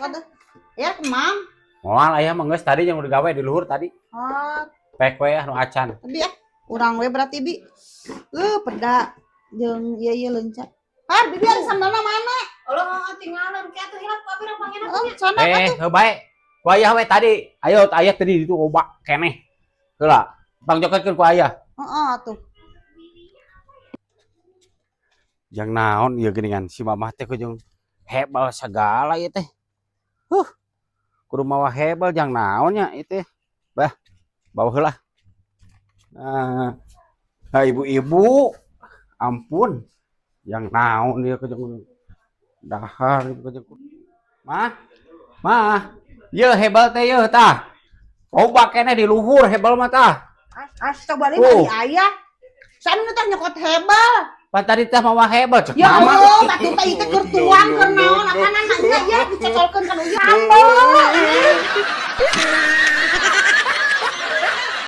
Nyokot teh. Ya, Mam. Moal aya mah geus tadi yang udah gawe di luhur tadi. Oh, Pek we ah nu acan. Tapi ya, urang we berarti, Bi. Peda jeung ieu ieu leunca. Har, Bibi ari sambalna mana? Allah, tinggalan kayak atuh hilap abi rang. Oh, sana Eh, atuh. Heuh bae. Ku ayah we tadi. Ayo ayah tadi itu oba keneh. Heula, pang joketkeun ku ayah. Heeh atuh. Jang naon ieu geuningan si mamah teh kujung hebel segala ieu teh. Huh. Kudu mawa hebel jang naon nya ieu teh. Bah, bawa heula. Nah, nah ibu-ibu, ampun. Jang naon ieu kujung dahar ieu kujung. Mah, mah, ieu hebel teh ieu tah. Loba keneh di luhur hebel mah tah. Astagfirullah, Oh. ari ayah. Sana teh nyokot hebel. Pan tadi teh mawa hebel cek Ya mama. Allah, atuh teh ieu teh keur tuang keur naon akanan nya ya dicocolkeun kana ieu sambel.